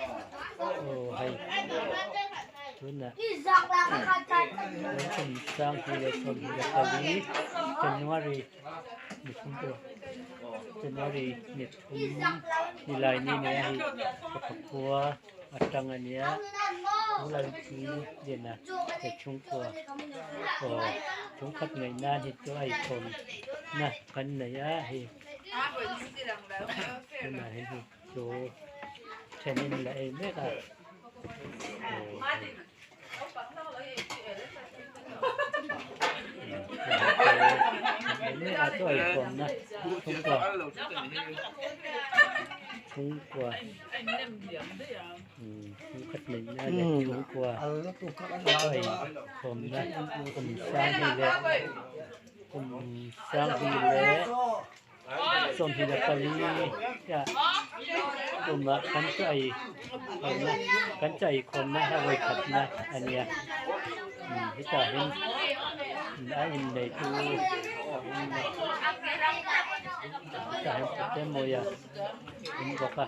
Aw hei tunah kum 2024 January ni thum tur January ni thum nilai ni nia hei pakhua atang ania Lalliana te chhungkua aw chhungkhat ngaih nan hi chu a inkhawm na kan nei a hei tunah hian hei chu thenin la ei mek a aw hei mek a chu a inkhawm na chhungkua chhungkua. Chhungkhat neihna leh chhungkua a inkhawmna kum sang hi leh kum sang hi leh 24 ah kumah kan chaw ei khawmna kan chaw ei khawmna a vawikhatna a nia hetah hian a inneitu a awm a hetah hian Pute Mawia a awm bawk a.